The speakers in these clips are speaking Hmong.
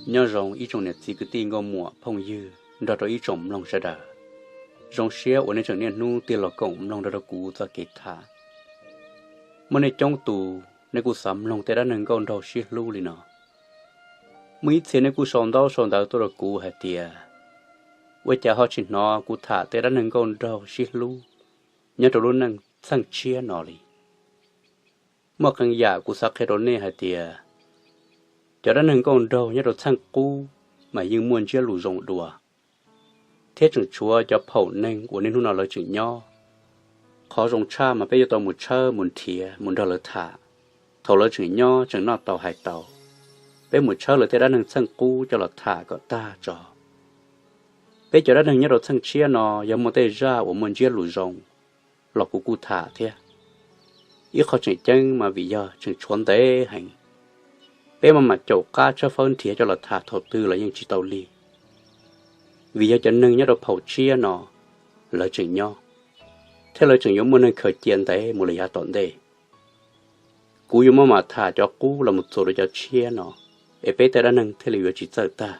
Nyob zoo ib tsoom niam txiv kwv tij nkauj muam phooj ywg nrog rau ib tsoom mloog sawv daws. Zoo siab uas nej tseem niaj hnub tig los koom mloog nrog rau kuv txoj kev tham. Muaj nej coob tus nej kuj xav mloog tej dab neeg nkauj nraug sib hlub li no. Muaj ib txhia nej kuj sau ntaub sau ntawv tuaj rau kuv hais tias, ua cas ho tsis hnov kuv tham tej dab neeg nkauj nraug sib hlub nyob rau lub neej txheej tshiab no li. Muaj qee yam kuv xav qhia rau nej hais tias, cov dab neeg nkauj nraug nyob rau txheej qub mas yeej muaj ntsiab lus zoo dua, thiab tseem tshuav cov phaum neeg uas niaj hnub no lawv tseem nyob. Qhov zoo tshaj mas peb yuav tau mus tshawb mus nrhiav mus nrog lawv tham, thaum lawv tseem nyob tseem noj tau hais tau. Peb mus tshawb lawv tej dab neeg txheej qub coj los tham kom tag tso. Peb cov dab neeg nyob rau txheej tshiab no yog muaj tej zaj uas muaj ntsiab lus zoo los kuv kuj tham thiab. Ib qho tseem ceeb mas vim yog tseem tshuav ntev heev, peb maj mam caum qab tshawb fawb nrhiav coj los tham thaum twg los yeej tsis tau lig. Vim yog cov neeg nyob rau phaum tshiab no lawv tseem nyob, thiab lawv tseem yuav muaj neeg khaws cia ntev mus lawm yav tom ntej. Kuv yuav maj mam tham cov qub los mus txuas rau cov tshiab no, es peb tej dab neeg thiaj li yuav tsis txawj tag.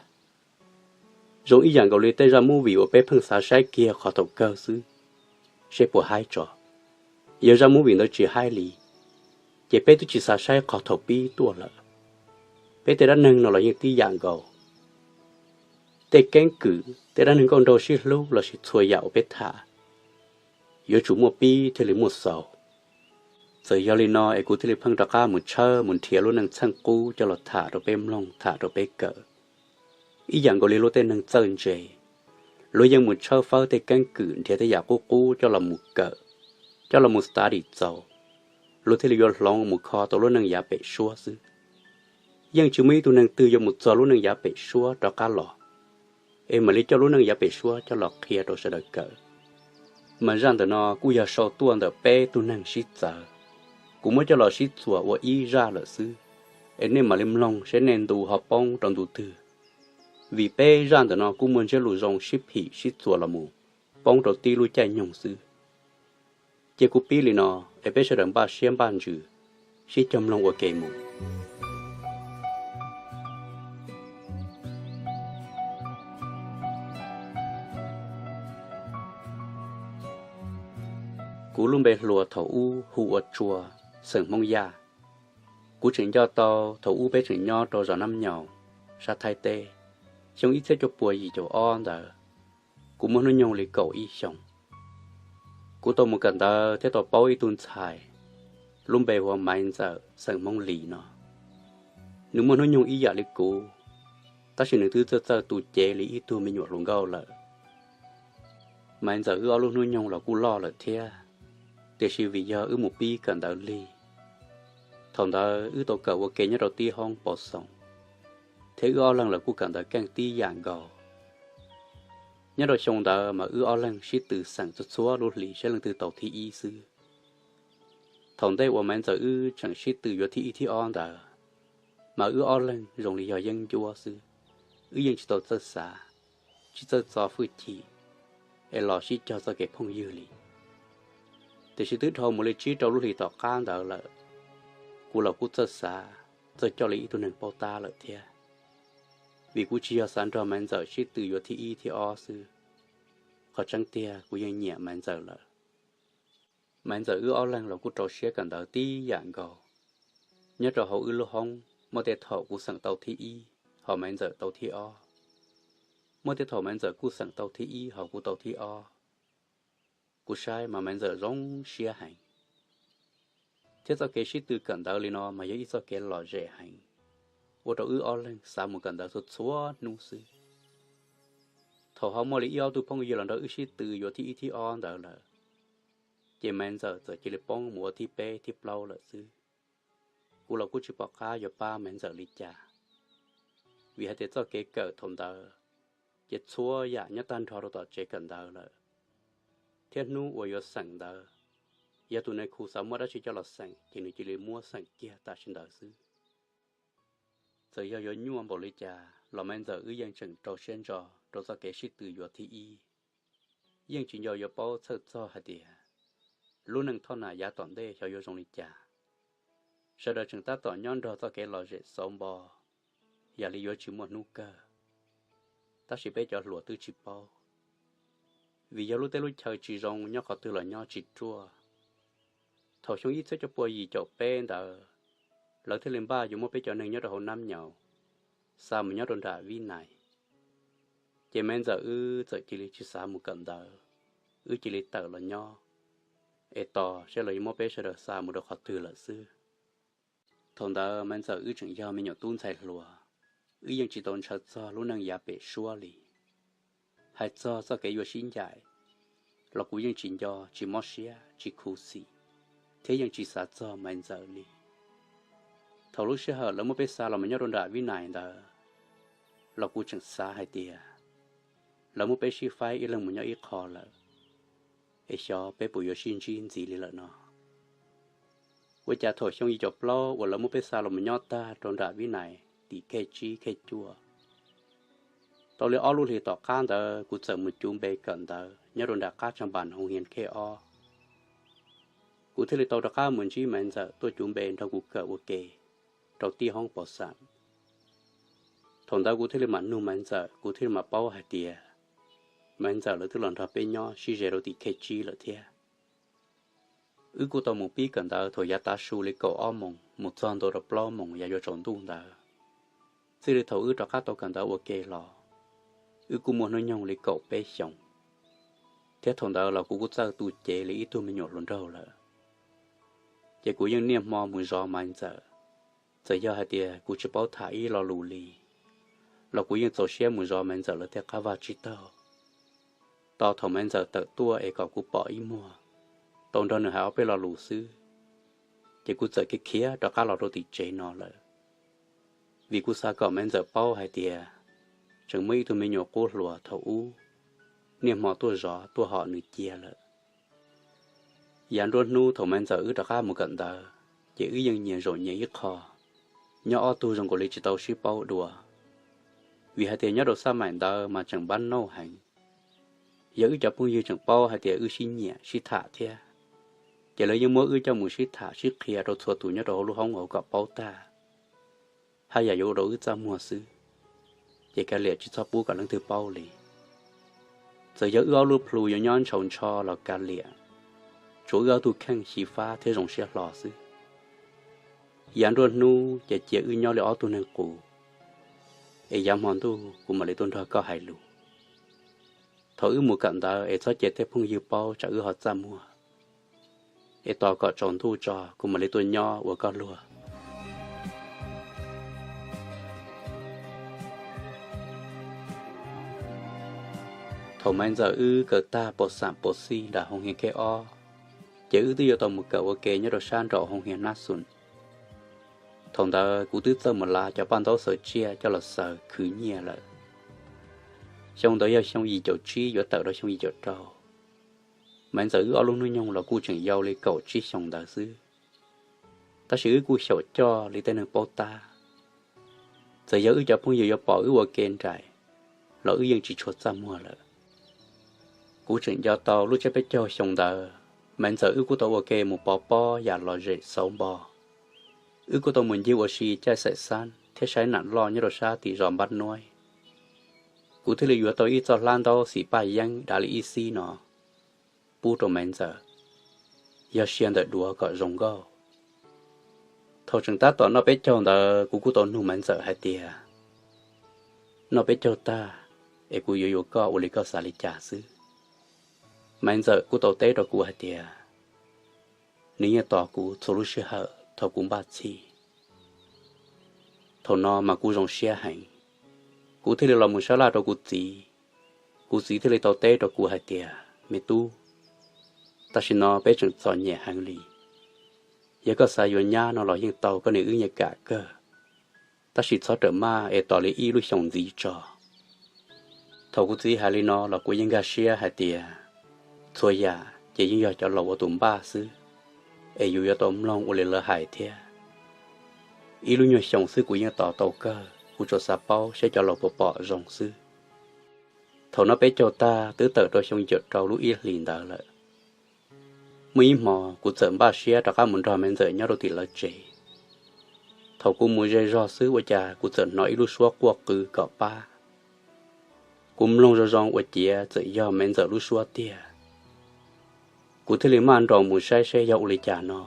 Zoo ib yam nkaus li tej zaj movie uas peb pheej xav saib kiag qhov thaum kawg xwb, seb puas haib tso. Yog zaj movie ntawd tsis haib li, ces peb twb tsis xav saib qhov thaum pib tuaj lawm. Peb tej dab neeg no los yeej tib yam nkaus. Tej keeb kwm, tej dab neeg nkauj nraug sib hlub lossis txhua yam uas peb tham, yuav tsum muaj pib thiaj li muaj xaus. Txawm yog li no es kuv thiaj li pheej rov qab mus tshawb mus nrhiav lub neej txheej qub coj los tham rau peb mloog tham rau peb kawm. Ib yam nkaus li luag tej neeg txawj ntse, luag yeej mus tshawb fawb tej keeb kwm nrhiav tej yam qub qub coj los mus kawm, coj los mus study txaus, luag thiaj li yuav hloov mus kho tau lub neej yav pem suab xwb. Yeej tsis muaj ib tug neeg twg yuav mus txog lub neej yav pem suab rov qab los, es mam li coj lub neej yav pem suab coj los qhia rau sawv daws kawm. Mas zaj ntawm no kuj yog sau tuaj ntawm peb tug neeg sib txawv, kuv muab coj los sib txuas ua ib zaj lawm xwb. Es nej mam li mloog seb nej ntu ho poob rau ntu twg, vim peb zaj ntawm no kuj muaj ntsiab lus zoo sib phim sib txuas los mus poob rau tib lub caij nyoog xwb. Cia kuv pib li no, es peb sawv daws npaj siab npaj ntsws, sib cog mloog ua ke mus. Kuv lub npe hluas thaum ub hu ua Tsua, xeem Hmoob Yaj. Kuv tseem nco tau thaum ub peb tseem nyob rau zos Nab Nyaus, sab Thaib teb, xyoo ib txhiab cuaj puas yim caum ob ntawd. Kuv muaj hnub nyoog li kaum ib xyoos. Kuv tau mus kawm ntawv thiab tau paub ib tug ntxhais, lub npe hu ua Maiv Ntxawm, xeem Hmoob Lis no. Nws muaj hnub nyoog ib yam li kuv, tab sis nws twb txawj txawj tu cev li ib tug me nyuam hluas nkauj lawm. Maiv Ntxawm wb ob lub hnub nyoog los kuj loj lawm thiab, tiam sis vim yog wb mus pib kawm ntawv lig, thaum ntawd wb tau kawm ua ke nyob rau tib hoob pos xoos, thiab wb ob leeg los kuj kawm ntawv keej tib yam nkaus. Nyob rau xyoo ntawd mas wb ob leeg sib tw xeem txhua txhua lub hlis seb leej twg tau thib ib xwb. Thaum ntej uas Maiv Ntxawm wb tseem sib tw yuav thib ib thib ob ntawd, mas wb ob leeg zoo li yog yeeb ncuab xwb, wb yeej tsis tau txawj xav, tsis txawj txo hwj chim, es los sib cog txoj kev phooj ywg li. Tiam sis twb dhau mus li tsib rau lub hlis tom qab ntawd lawm, kuv los kuj txawj xav, txawj coj li ib tug neeg paub tab lawm thiab. Vim kuv tsis yog xav nrog Maiv Ntxawm sib tw yuav thib ib thib ob xwb, qhov tseeb tiag kuv yeej nyiam Maiv Ntxawm lawm. Maiv Ntxawm wb ob leeg los kuj rau siab kawm ntawv tib yam nkaus. Nyob rau hauv wb lub hoob, muaj tej thaum kuv xeem tau thib ib, ho Maiv Ntxawm tau thib ob. Muaj tej thaum Maiv Ntxawm kuj xeem tau thib ib, ho kuv tau thib ob. Kuv saib mas Maiv Ntxawm zoo siab heev. Thiab txoj kev sib tw kawm ntawv li no mas yog ib txoj kev lom zem heev, ua rau wb ob leeg xav mus kawm ntawv txhua txhua hnub xwb. Thaum ho muaj li ib ob tug phooj ywg los nrog wb sib tw yuav thib ib thib ob ntawd lawm, ces Maiv Ntxawm txawm cia li poob mus ua thib peb thib plaub lawm xwb. Kuv los kuj tsis pom qab yuav pab Maiv Ntxawm li cas, vim hais tias txoj kev kawm thaum ntawd ces txhua yam nyob tag nrho rau tom tsev kawm ntawv lawm, thiab hnub uas yuav xeem ntawd, yog tus nais khu xav muab dab tsi coj los xeem ces nws cia li muab xeem kiag tam sim ntawd xwb. Txawm yog yuav nyuaj npaum li cas los Maiv Ntxawm wb yeej tseem rau siab ntso rau txoj kev sib tw yuav thib ib. Yeej tsis nco yuav paub txhawj txog hais tias lub neej thoj nam yav tom ntej xyov yuav zoo li cas. Sawv daws tseem tab tom nyob nrog txoj kev lom zem xauv npo, yam li yuav tsis muaj hnub kawg. Tab sis peb cov hluas twb tsis paub, vim yog lub teb lub chaw tsis zoo, nyob qhov twg los nyob tsis ruaj. Thaum xyoo ib txhiab cuaj pua yim caum peb ntawd, lawv thiaj li npaj yuav muab peb cov neeg nyob rau hauv Nab Nyaus xa mus nyob rau nram Vib Nais. Ces Maiv Ntxawm wb txawm cia li tsis xav mus kawm ntawv, wb cia li tawm los nyob es tos saib lawv yuav muab peb sawv daws xa mus rau qhov twg lawm xwb. Thaum ntawd Maiv Ntxawm wb tseem yog me nyuam tub ntxhais hluas, wb yeej tsis tau ntshaw txog lub neej yav pem suab li. Hais txog txoj kev yuav sib ncaim los kuv yeej tsis nco, tsis mob siab, tsis khuv xim, thiab yeej tsis xav txog Maiv Ntxawm li. Thaum lub sij hawm lawv muab peb xa los mus nyob rau nram Vib Nais ntawd los kuv tseem xav hais tias lawv muab peb sib faib ib leeg mus nyob ib qho lawm, es xyov peb puas yuav sib ntsib ntxiv li lawm no. Ua cas thaum xyoo yim caum plaub uas lawv muab peb xa los mus nyob tag rau nram Vib Nais tim khej tsib khej cuaj, tau li ob lub hlis tom qab ntawd kuv txawm mus cuv npe kawm ntawv nyob rau nram qab tsag npas hoos hias khej ob. Kuv thiaj li tau rov qab mus ntsib Maiv Ntxawm tuaj cuv npe nrog kuv kawm ua ke rau tib hoob pos xam. Thaum ntawd kuv thiaj li mam nug Maiv Ntxawm, kuv thiaj li mam paub hais tias Maiv Ntxawm lawv twb los nrog peb nyob sib ze rau tim khej tsib lawm thiab. Wb kuj tau mus pib kawm ntawv thaum yav tav su li kaum ob moos mus txog ntua rau plaub moos yav yuav tsaus ntuj ntawd. Txij li thaum wb rov qab tau kawm ntawv ua ke los, wb kuj muaj hnub nyoog li kaum peb xyoos, thiab thaum ntawd los kuv kuj txawj tu cev li ib tug me nyuam hluas nraug lawm. Ces kuv yeej niaj hmo mus zov Maiv Ntxawm. Txawm yog hais tias kuv tsis paub tham ib lo lus li los kuv yeej txaus siab mus zov Maiv Ntxawm lawv tej qab vaj tsib taug, tos thaum Maiv Ntxawm tawm tuaj es kom kuv pom ib muag, tau nrog nws hais ob peb lo lus xwb, ces kuv txawm khiav khiav rov qab los rau tim tsev no lawm. Vim kuv xav kom Maiv Ntxawm paub hais tias tseem muaj ib tug me nyuam qub hluas thaum ub niaj hmo tuaj zov tuaj hom nws cia lawm. Yav nruab hnub thaum Maiv Ntxawm wb rov qab mus kawm ntawv, ces wb yeej nyias zaum nyias ib qho, nyob ob tug zoo nkaus li tsis tau sib paub dua. Vim hais tias nyob rau xab maim ntawd mas tseem npab nauj heev, yog wb cov phooj ywg tseem paub hais tias wb sib nyiam sib tham thiab, ces lawv yeej muab wb coj mus sib tham sib qhia rau txhua tus nyob rau hauv lub hoob hauv kom paub tag, haj yam yuav ua rau wb txaj muag xwb. Ces kav liam tsis txhob pub kom leej twg paub li. Txawm yog wb ob lub plhu yuav nyob ntshaus ntsho los kav liam, tsuav wb ob tug kheej xyiv fab thiab zoo siab hlo xwb. Yav nruab hnub ces cia wb nyob li ob tug neeg qus, es yav hmo ntuj kuv mam li tuaj nrog koj hais lus. Thaum wb mus kawm ntawv es txhob cia tej phooj ywg paub tsam wb ho txaj muag, es tos kom tsaus ntuj tso kuv mam li tuaj nyob ua koj luag. Thaum Maiv Ntxawm wb kawm tag pos xam pos xij nram hoos hias khej ob, ces wb twb yuav tau mus kawm ua ke nyob rau sab nraum hoos hias Nab Xus. Thaum ntawd kuv twb txawj mus lav cov paj ntaub xaws tsiaj coj los xaws khwv nyiaj lawm. Xyoo ntawd yog xyoo yim caum tsib yuav tawm rau xyoo yim caum rau. Maiv Ntxawm wb ob lub hnub nyoog los kuj tseem yau li kaum tsib xyoos ntawd xwb, tab sis wb kuj xyaum coj li tej neeg paub tab. Txawm yog wb cov phooj ywg yuav pom wb ua ke nraim los wb yeej tsis tshua txaj muag lawm. Kuv tseem nco tau lub tsiab peb caug xyoo ntawd, Maiv Ntxawm wb kuj tau ua ke mus pov pob yam lom zem xauv npo. Wb kuj tau mus ncig ua si caij xaim xab thiab saib nam loj nyob rau sab tim zos Npab Nuaib. Kuv thiaj li yuav tau ib txoj hlab ntaub xim paj yeeb dav li ib xib no pub rau Maiv Ntxawm, yog sia ntawm duav kom zoo nkauj. Thaum tseem tab tom noj peb caug ntawd kuv kuj tau nug Maiv Ntxawm hais tias, noj peb caug tag es kuv yuav yuav koj ua li koj xav li cas xwb. Maiv Ntxawm kuj tau teb rau kuv hais tias, nws yeej tos kuv txhua lub sij hawm thaum kuv npaj txhij. Thaum no mas kuv zoo siab heev, kuv thiaj li los mus sab laj rau kuv txiv. Kuv txiv thiaj li tau teb rau kuv hais tias, me tub, tam sim no peb tseem txom nyem heev li. Yog koj xav yuav nyab no los yeej tau, koj niam wb nyias kam kawg, tab sis txhob rawm maj es tos li ib lub xyoos ntxiv tso. Thaum kuv txiv hais li no los kuv yeej nkag siab hais tias, txhua yam ces yeej yog cov laus ua tus npaj xwb, es yus yuav tau mloog ua li lawv hais thiab. Ib lub nyuag xyoos xwb kuv yeej tos tau kawg, kuv tsuas xav paub saib cov laus puas pom zoo xwb. Thaum noj peb caug tag twb tawm rau xyoo caum rau lub ib hlis ntawd lawm. Muaj ib hmo kuv txawm npaj siab rov qab mus nrog Maiv Ntxawm nyob rau tim lawv tsev. Thaum kuv mus ze zog xwb ua cas kuv txawm hnov ib lub suab quaj qw kom pab. Kuv mloog zoo zoo ua ciav txawm yog Maiv Ntxawm lub suab tiag. Kuv thiaj li maj nroos mus saib seb yog ua li cas no.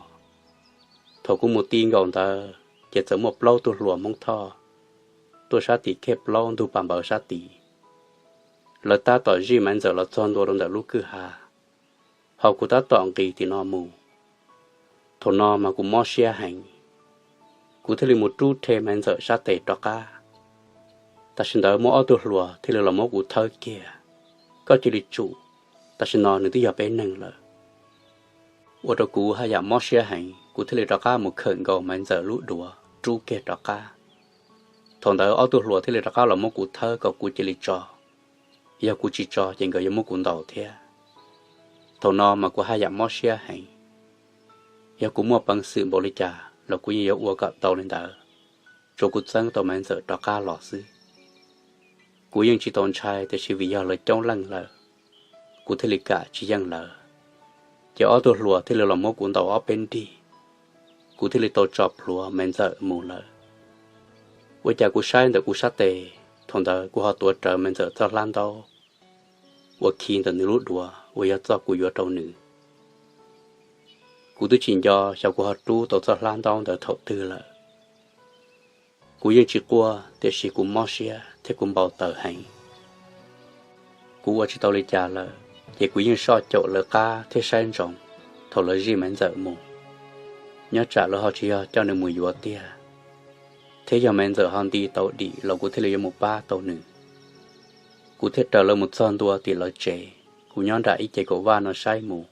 Thaum kuv mus ti nkaus ntawd ces txawm muaj plaub tug hluas Hmoob Thoj tuaj sab tim khej plaub ntug pas npawv sab tid. Lawv tab tom zij Maiv Ntxawm los txog ntua rau ntawm lub kwj ha, ho kuv tab tom nqis tim no mus. Thaum no mas kuv mob siab heev, kuv thiaj li mus rub rhe Maiv Ntxawm sab tes rov qab. Tam sim ntawd muaj ob tug hluas thiaj li los muab kuv thawb kiag, koj cia li tsum, tam sim no nws twb yog peb neeg lawm. Ua rau kuv haj yam mob siab heev, kuv thiaj li rov qab mus khawm nkaus Maiv Ntxawm lub duav rub kiag rov qab. Thaum ntawd ob tug hluas thiaj li rov qab los muab kuv thawb kom kuv cia li tso, yog kuv tsis tso ces nkawd yuav muab kuv ntaus thiab. Thaum no mas kuv haj yam mob siab heev, yog kuv muaj peev xwm npaum li cas los kuv yeej yuav ua kom tau li ntawd, tsuas kuv txeeb tau Maiv Ntxawm rov qab los xwb. Kuv yeej tsis tau ntshai tiam sis vim yog lawv coob leej lawm, kuv thiaj li kam tsis yeej lawv. Ces ob tug hluas thiaj li los muab kuv ntaus ob peb nrig, kuv thiaj li tau tso plhuav Maiv Ntxawm mus lawm. Ua cas kuv saib ntawm kuv sab tes, thaum ntawd kuv ho tuav rawv Maiv Ntxawm txoj hlab ntaub uas khi ntawm nws lub duav uas yog txoj kuv yuav rau nws. Kuv twb tsis nco xyov kuv ho rub tau txoj hlab ntaub ntawd thaum twg lawm. Kuv yeej tsis quaj tiam sis kuv mob siab thiab kuv npau taws heev. Kuv ua tsis tau li cas lawm ces kuv yeej soj caum lawv qab thiab saib ntsoov thaum lawv zij Maiv Ntxawm mus, nyob tsam lawv ho tsis yog coj nws mus yuav tiag, thiab yog Maiv Ntxawm ho nti tau dim los kuv thiaj li yuav mus pab tau nws. Kuv thiaj raws lawv mus txog ntua tim lawv tsev, kuv nyob nram ib ce kaum vaj no saib mus.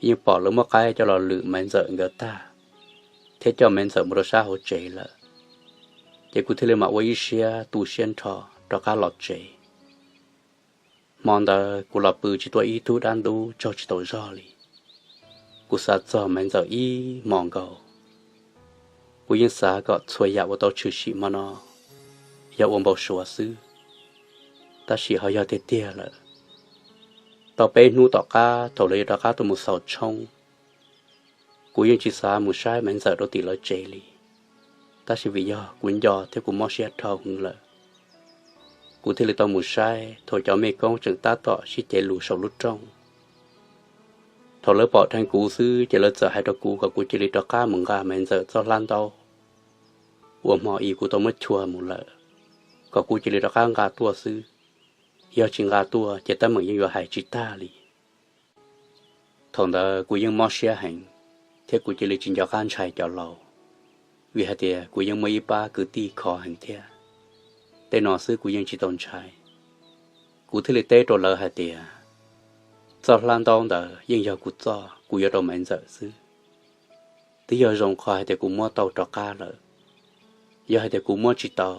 Yeej pom lawv muab qaib coj los lwm Maiv Ntxawm nkawd tag, thiab coj Maiv Ntxawm mus rau sab hauv tsev lawm. Ces kuv thiaj li mam ua ib siab tu siab nrho rov qab los tsev. Hmo ntawd kuv los pw tsis tuaj ib tug dab ntub tsaug tsis tau zog li. Kuv xav txog Maiv Ntxawm ib hmos nkaus. Kuv yeej xav kom txhua yam uas tau tshwm sim hmo no yog ua npau suav xwb, tab sis ho yog tiag tiag lawm. Tau peb hnub tom qab thaum lawv yuav rov qab tuaj mus xaus tshoob, kuv yeej tsis xav mus saib Maiv Ntxawm rau tim lawv tsev li, tab sis vim yog kuv nco thiab kuv mob siab dhau heev lawm, kuv thiaj li tau mus saib thaum cov mej koob tseem tab tom sib cev lus saum lub rooj. Thaum lawv pom dheev kuv xwb ces lawv txawm hais rau kuv kom kuv cia li rov qab mus nqa Maiv Ntxawm txoj hlab ntaub uas hmo i kuv tau muab chua mus lawm, kom kuv cia li rov qab nqa tuaj xwb. Yog tsis nqa tuaj ces teeb meem yeej yuav hais tsis tag li. Thaum ntawd kuv yeej mob siab heev, thiab kuv cia li tsis nco qab ntshai cov laus, vim hais tias kuv yeej muaj ib pab kwv tij khov heev thiab. Tej no xwb kuv yeej tsis tau ntshai. Kuv thiaj li teb rau lawv hais tias, txoj hlab ntaub ntawd yeej yog kuv txoj, kuv yuav rau Maiv Ntxawm xwb. Twb yog zoo qhov hais tias kuv muab tau rov qab lawm. Yog hais tias kuv muab tsis tau,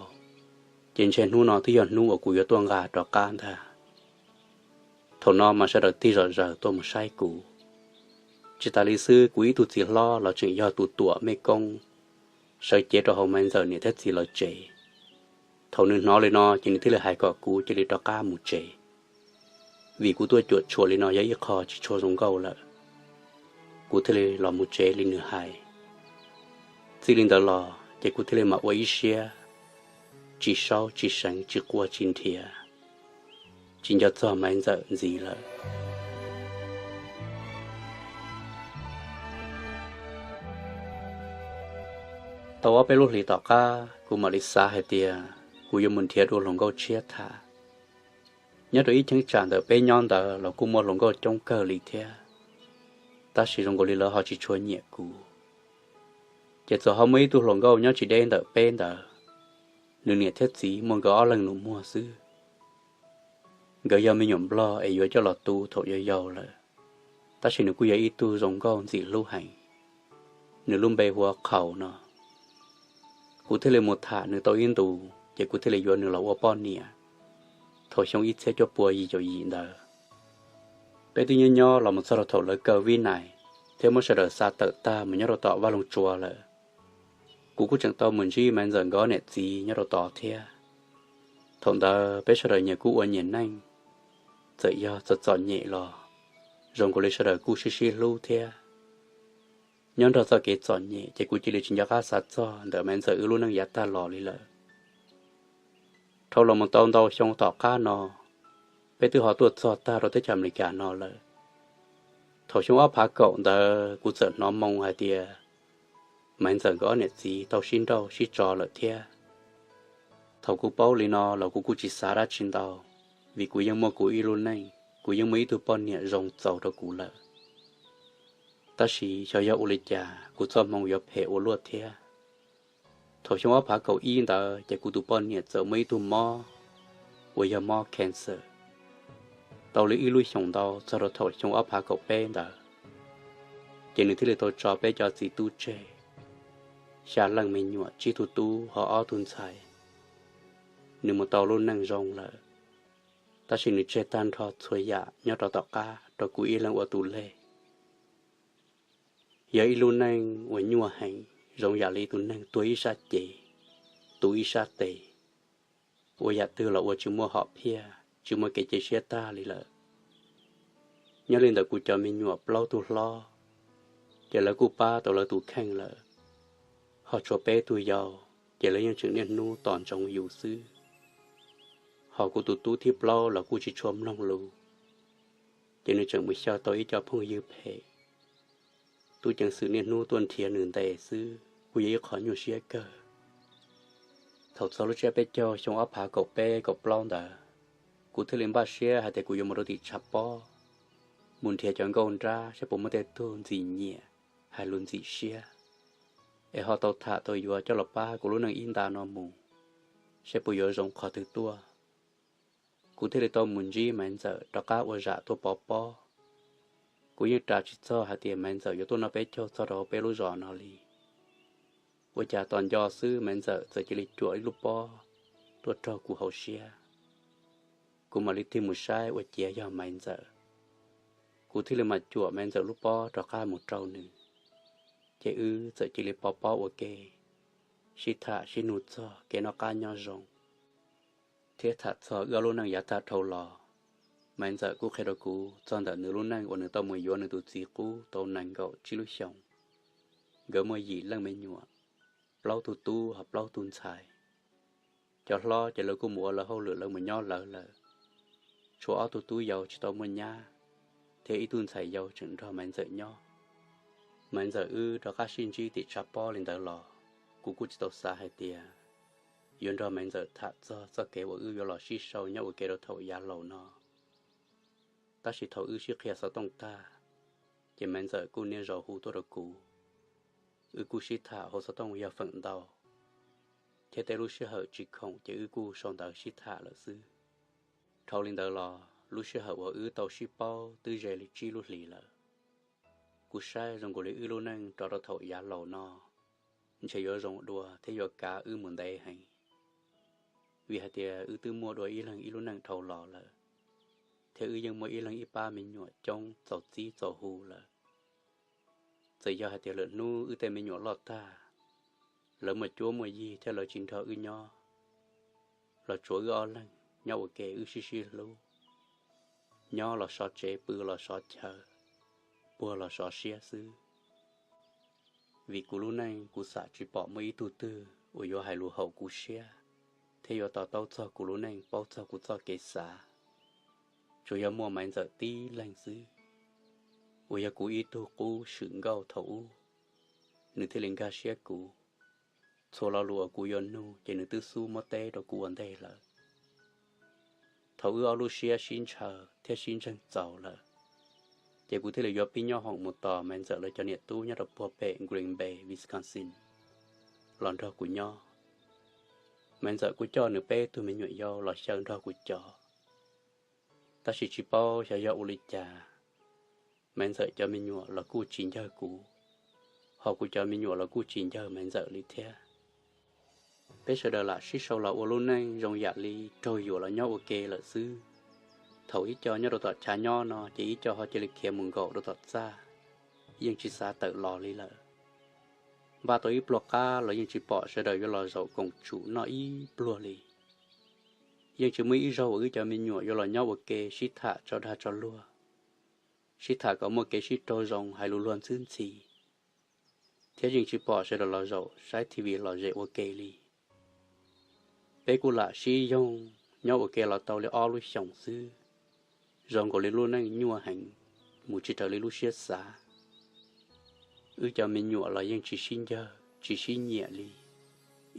ces ntshe hnub no twb yog hnub uas kuv yuav tuaj nqa rov qab ntag. Thaum no mas sawv daws tig zom zaws tuaj mus saib kuv. Tsis tas li xwb, kuv ib tug txiv hlob los tseem yog tus tuam mej koob sawv cev rau hauv Maiv Ntxawm niam thiab txiv lawv tsev. Thaum nws hnov li no ces nws thiaj li hais kom kuv cia li rov qab mus tsev, vim kuv tuaj cuam tshuam li no yog ib qho tsis tshua zoo nkauj lawm. Kuv thiaj li los mus tsev li nws hais. Txij li ntawd los ces kuv thiaj li mam ua ib siab tsis saub tsis seev, tsis quaj tsis nrhiav, tsis nco txog Maiv Ntxawm ntxiv lawm. Tau ob peb lub hlis tom qab kuv mam li xav hais tias kuv yuav mus nrhiav dua hluas nkauj tshiab tham. Nyob rau ib cheeb tsam ntawm peb nyob ntawd los kuj muaj hluas nkauj coob kawg li thiab, tab sis zoo nkaus li lawv ho tsis tshua nyiam kuv. Ces txawm ho muaj ib tug hluas nkauj nyob tsis deb ntawm peb ntawd, nws niam thiab txiv muaj nkawd ob leeg nus muag xwb. Nkawd yog me nyuam nplog es yuav coj los tu thaum yau yau lawm, tab sis nws kuj yog ib tug zoo nkauj ntxim hlub heev. Nws lub npe hu ua Qhaus no. Kuv thiaj li mus tham nws tau ib ntus ces kuv thiaj li yuav nws los ua poj niam thaum xyoo ib txhiab cuaj pua yim caum yim ntawd. Peb twb nyob nyob los mus txog rau thaum lawv kaw Vib Nais thiab muab sawv daws xa tawm tag mus nyob rau tom Vaj Loog Tsua lawm. Kuv kuj tseem tau mus ntsib Maiv Ntxawm nkawd niam txiv nyob rau tod thiab. Thaum ntawd peb sawv daws nyias kuj ua nyias neej, txawm yog txom txom nyem los zoo nkaus li sawv daws kuj sib sib hlub thiab. Nyob nrog txoj kev txom nyem ces kuv cia li tsis nco qab xav txog ntawm Maiv Ntxawm wb lub neej yav tag los li lawm. Dhau los mus tau ntau xyoo tom qab no, peb twb ho tuaj txog tag rau teb chaws Amelikas no lawm. Thaum xyoo ob phav kaum ntawd kuv txawm hnov moo hais tias Maiv Ntxawm nkawd ob niam txiv tau sib nrauj sib tso lawm thiab. Thaum kuv paub li no los kuv kuj tsis xav dab tsi ntau, vim kuv yeej muaj kuv ib lub neej, kuv yeej muaj ib tug poj niam zoo txaus rau kuv lawm. Tab sis xyov yog ua li cas kuv txoj hmoo yuav phem ua luaj thiab. Thaum xyoo ob phav kaum ib ntawd ces kuv tus poj niam txawm muaj ib tug mob uas yog mob cancer. Tau li ib lub xyoos ntau txog rau thaum xyoo ob phav kaum peb ntawd, ces nws thiaj li tau tso peb cov txiv tub tseg, xya leej me nyuam, tsib tug tub ho ob tug ntxhais. Nws mus tau lub neej zoo lawm, tab sis nws tseg tag nrho txhua yam nyob rau tom qab rau kuv ib leeg ua tus leg. Yog ib lub neej uas nyuaj heev, zoo yam li tus neeg tuag ib sab cev, tu ib sab tes, ua yam twg los ua tsis muaj hom phiaj, tsis muaj kev cia siab tag li lawm. Nyob li ntawm kuv cov me nyuam plaub tug hlob, ces lawv kuj pab tau lawv tus kheej lawm, ho tshuav peb tug yau, ces lawv yeej tseem niaj hnub tos ntsoov yus xwb. Ho kuv tus tub thib plaub los kuj tsis tshua mloog lus, ces nws tseem mus xyaw tau ib co phooj ywg phem. Tub ceev xwm niaj hnub tuaj nrhiav nws ntes xwb, kuj yog ib qho nyuaj siab kawg. Thaum txog lub tsiab peb caug xyoo ob phav kaum peb kaum plaub ntawd, kuv thiaj li npaj siab hais tias kuv yuav mus rau tim tshav pob, mus nrhiav cov nkauj nrab saib puas muaj tej tug ntxim nyiam, hais lus ntxim siab, es ho tau tham tau yuav coj los pab kuv lub neej ib nta no mus, saib puas yuav zoo qhov twg tuaj. Kuv thiaj li tau mus ntsib Maiv Ntxawm rov qab ua zam tuaj pov pob. Kuv yeej ras tsis txog hais tias Maiv Ntxawm yuav tuaj noj peb caug txog rau hauv peb lub zos no li. Ua cas tos nco xwb Maiv Ntxawm txawm cia li cuam ib lub pob tuaj raug kuv hauv siab. Kuv mam li tig mus saib ua ciav yog Maiv Ntxawm. Kuv thiaj li mam cuam Maiv Ntxawm lub pob rov qab mus rau nws, ces wb txawm cia li pov pob ua ke, sib tham sib nug txog kev noj qab nyob zoo, thiab tham txog wb ob lub neej yav tag dhau los. Maiv Ntxawm kuj qhia rau kuv txog ntawm nws lub neej uas nws tau mus yuav nws tus txiv qub tau nees nkaum tsib lub xyoos. Nkawd muaj yim leej me nyuam, plaub tug tub ho plaub tug ntxhais. Cov hlob ces lawv kuj mus ua lawv hauj lwm lawv mus nyob lawv lawm, tshuav ob tug tub yau tsis tau muaj nyab, thiab ib tug ntxhais yau tseem nrog Maiv Ntxawm nyob. Maiv Ntxawm wb rov qab sib ntsib tim tshav pob li ntawd los, kuv kuj tsis tau xav hais tias yuav nrog Maiv Ntxawm tham txog txoj kev uas wb yuav los sib sau nyob ua ke rau thaum yav laus no. Tab sis thaum wb sib qhia xov tooj tag, ces Maiv Ntxawm kuj niaj zaus hu tuaj rau kuv. Wb kuj sib tham hauv xov tooj yog feem ntau, thiab tej lub sij hawm tsis khoom ces wb kuj sau ntawv sib tham lawm xwb. Dhau li ntawd los lub sij hawm uas wb tau sib paub twb ze li tsib lub hlis lawm. Kuv saib zoo nkaus li wb lub neej rov rau thaum yav laus no ntshe yuav zoo dua thiab yuav kav wb mus ntev heev, vim hais tias wb twb muaj dua ib leeg ib lub neej dhau los lawm, thiab wb yeej muaj ib leeg ib pab me nyuam coob txaus txib txaus hu lawm. Txawm yog hais tias lwm hnub wb tej me nyuam loj tag, lawv muaj cuab muaj yig thiab lawv tsis nrog wb nyob, los tsuav wb ob leeg nyob ua ke wb sib sib hlub, nyob los sov tsev pw los sov chaw, puag los sov siab xwb. Vim kuv lub neej kuv xam tsis pom muaj ib tug twg uas yuav hais lus haum kuv siab thiab yuav to taub txog kuv lub neej paub txog kuv txoj kev xav. Tsuas yog muaj Maiv Ntxawm tib leeg xwb, uas yog kuv ib tug qub swm nkauj thaum ub, nws thiaj li nkag siab kuv. Txhua lo lus uas kuv yuav nug ces nws twb xub muab teb rau kuv ua ntej lawm. Thaum wb ob lub siab sib ntshaw thiab sib ntseeg txaus lawm, ces kuv thiaj li yuav pib nyob hoom mus tos Maiv Ntxawm lawv cov niam tub nyob rau puag pem Green Bay, Wisconsin los nrog kuv nyob. Maiv Ntxawm kuj coj nws peb tug me nyuam yau los xyaw nrog kuv cov. Tab sis tsis paub xyov yog ua li cas, Maiv Ntxawm cov me nyuam los kuj tsis ncawg kuv, ho kuv cov me nyuam los kuj tsis ncawg Maiv Ntxawm li thiab. Peb sawv daws lam sib sau los ua lub neej zoo yam li raug yuam los nyob ua ke lawm xwb. Thaum ib co nyob rau tom chav nyob no ces ib co ho cia li khiav mus nkaum rau tom txaj, yeej tsis xav tawm los li lawm. Npaj tau ib pluag qab los yeej tsis pom sawv daws yuav los zaum koom tsum noj ib pluag li. Yeej tsis muaj ib zaug uas wb cov me nyuam yuav los nyob ua ke sib tham tso dag tso luag, sib tham kom muaj kev sib raug zoo hais lus luag ntxwb ntxhi. thiab yeej tsis pom sawv daws los zaum saib T V lom zem ua ke li. Peb kuj lam sib yoog nyob ua ke los tau li ob lub xyoos xwb, zoo nkaus li lub neej nyuaj heev, mus tsis raws li lub siab xav. Wb cov me nyuam los yeej tsis sib ncawg tsis sib nyiam li,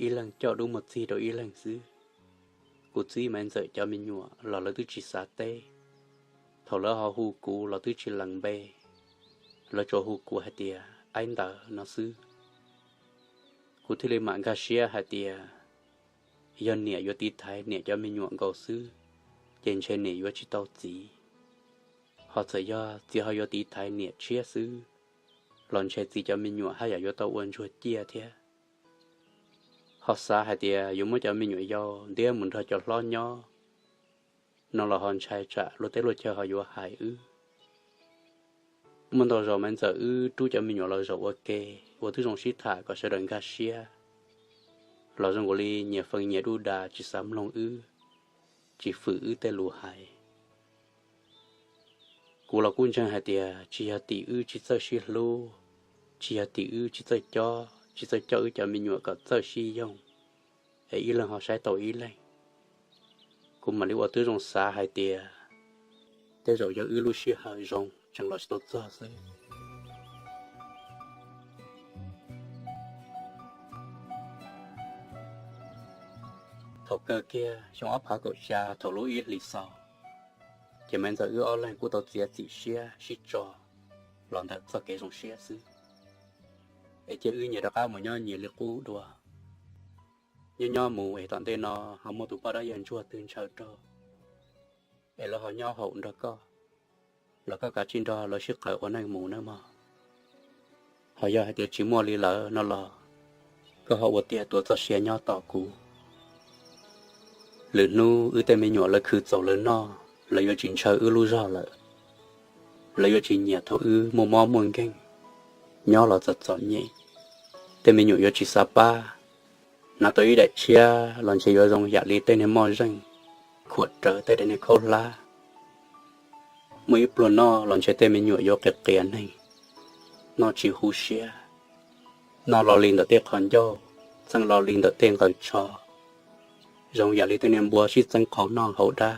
ib leeg coj dub muag txig rau ib leeg xwb. Kuv txiv Maiv Ntxawm cov me nyuam los lawv twb tsis xav teb, thaum lawv ho hu kuv los twb tsis lees npe, lawv tsuas hu kuv hais tias Aib Ntawd no xwb. Kuv thiaj li mam nkag siab hais tias yog niam yuav tiv thaiv niam cov me nyuam nkaus xwb, ces ntshe niam yuav tsis tau txiv. Ho txawm yog txiv ho yuav tiv thaiv niam tshiab xwb, los ntshe txiv cov me nyuam haj yam yuav tau ua ntsuag ciaj thiab. Ho xav hais tias yuav muab cov me nyuam yau ntiab mus nrog cov hlob nyob no los ho ntshai tsam luag teb luag chaw ho yuav hais wb. Muaj ntau zaus Maiv Ntxawm wb rub cov me nyuam los zaum ua ke, ua tib zoo sib tham kom sawv daws nkag siab, los zoo nkaus li nyias feem nyias duj das tsis xav mloog wb, tsis fwm wb tej lus hais. Kuv los kuj ntseeg hais tias tsis yog tim wb tsis txawj sib hlub, tsis yog tim wb tsis txawj cob, tsis txawj coj wb cov me nyuam kom txawj sib yoog, es ib leeg ho saib tau ib leeg. Kuv mam li ua tib zoo xav hais tias tej zaum yog wb lub sij hawm zoo tseem los tsis tau txog xwb. Thaum kawg kiag xyoo ob phav kaum xya thaum lub ib hlis xaus, ces Maiv Ntxawm wb ob leeg kuj tau txiav txim siab sib tso los ntawm txoj kev zoo siab xwb, es cia wb nyias rov qab mus nyob nyias li qub dua. Nyob nyob mus es tom ntej no ho muaj tus poj dab yawg ntsuag twg ntshaw rau, es lawv ho nyob haum nrog koj, los koj kav tsij nrog lawv sib qawm ua neej mus nawb mog. Ho yog hais tias tsis muaj li lawm no los koj ho ua tiag tuav txoj sia nyob tos kuv. Lwm hnub wb tej me nyuam lawv khwv txaus lawv noj, lawv yuav tsis ntshaw wb lub zog lawm. Lawv yuav tsis nyiam thaum wb muaj mob muaj nkeeg, nyob los txom txom nyem. Tej me nyuam yuav tsis xav pab, hnav tau ib daim tshiab los ntshe yuav zoo yam li tej niag moj zeej, khuam rawv tej daim niag khaub hlab. Muaj ib pluag noj los ntshe tej me nyuam yuav qias qias neeg, noj tsis huv siab, noj lo li ntawm tej qhov ncauj, txeeb lo li ntawm tej nqaws tsho, zoo yam li tej niag npua sib txeeb qhov noj hauv dab.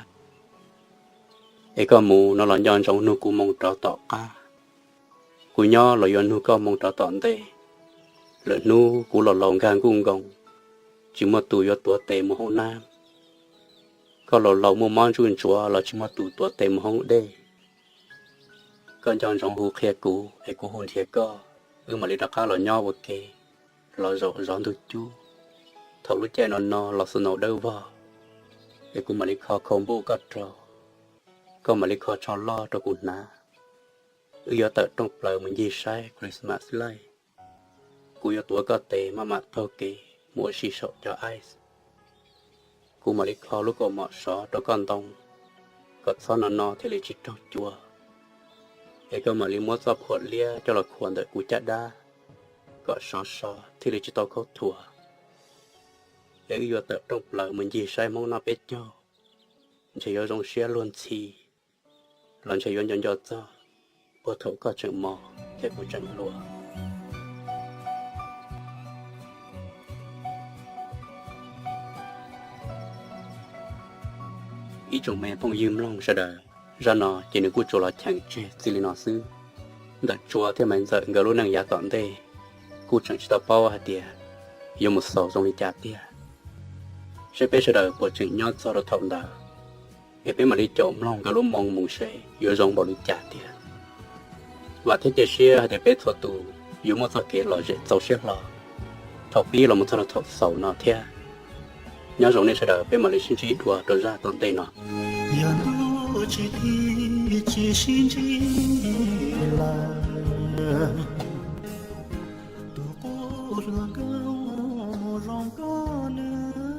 Es koj mus no los nco ntsoov nug kuv moo rov tom qab, kuv nyob los yuav nug koj moo rov tom ntej. Lwm hnub kuv los laus nkag nkuj nkoos, tsis muaj tus yuav tuav tes mus hauv nab. Koj los laus muaj mob ntsuj ntsuav los tsis muaj tus tuav tes mus hauv dej. Koj nco ntsoov hu qhia kuv es kuv hu nrhiav koj, wb mam li rov qab los nyob ua ke, los zaum zov ntug cub. Thaum lub caij no no los snow dawb vog, es kuv mam li kho khau npuj koj rau, koj mam li kho tsho loj rau kuv hnav. Wb yuav tawm rooj plaws mus ncig saib Christmas light. Kuv yuav tuav koj tes maj mam taug kev mus ua si saum cov ice. Kuv mam li kho lub kaus mom sov rau koj ntoo, kom txhob no no thiaj li tsis raug cua. Es koj mam li muab txoj phuam liab coj los khuam ntawm kuv caj dab, kom sov so thiaj li tsis tau khaub thuas. Es wb yuav tawm rooj plaws mus ncig saib Hmoob noj peb caug, ntshe yuav zoo siab luag ntxhi, los ntshe yuav nco nco txog puag thaum koj tseem mos thiab kuv tseem hluas. Ib tsoom me phooj ywg mloog sawv daws, zaj no ces nws kuj tsuas los cheem tseg txij li no xwb. Ntawm Tsua thiab Maiv Ntxawm nkawd lub neej yav tom ntej kuj tseem tsis tau paub hais tias yuav mus xaus zoo li cas tiag. Seb peb sawv daws puas tseem nyob txog rau thaum ntawd, es peb mam li caum mloog nkawd lub moo mus seb yuav zoo npaum li cas tiag. Vam thiab cia siab hais tias peb txhua tus yuav muaj txoj kev lom zem txaus siab hlo thaum pib los mus txog rau thaum xaus no thiab. Nyob zoo nej sawv daws, peb mam li sib ntsib dua rau zaj tom ntej no. Yog ntuj tsis tiv tsis sib ntsib lawm, tus qub hluas nkauj mus zoo nkauj nws,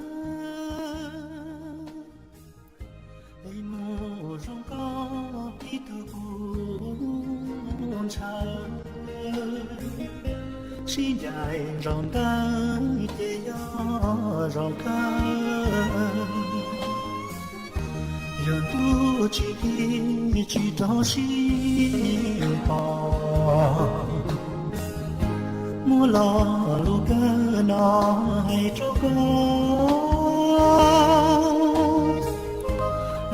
mus zoo nkauj tib tug kuv ntshaw, sib ncaim zaum ntawd ces yog zaum kawg. Yog ntuj tsis tiv tsis rov sib pom, Muab lo lus kawg no hais rau koj,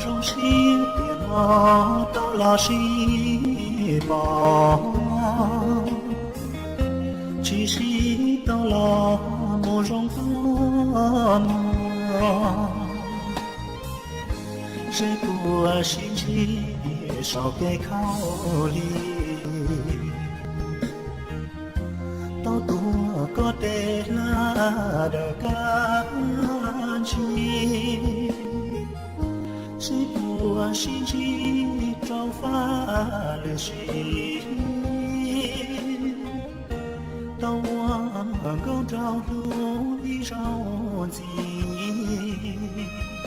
zoo siab tias no tau los sib pom, tsis sib tau los mus zoo koj muag. Seb puas sib ntsib saum kev khaub lig, tau tuav koj tes hlab dawm kab ntsig. Seb puas sib ntsib rau fab lwm sim, tau ua nkauj nraug hlub ib zaug ntxiv.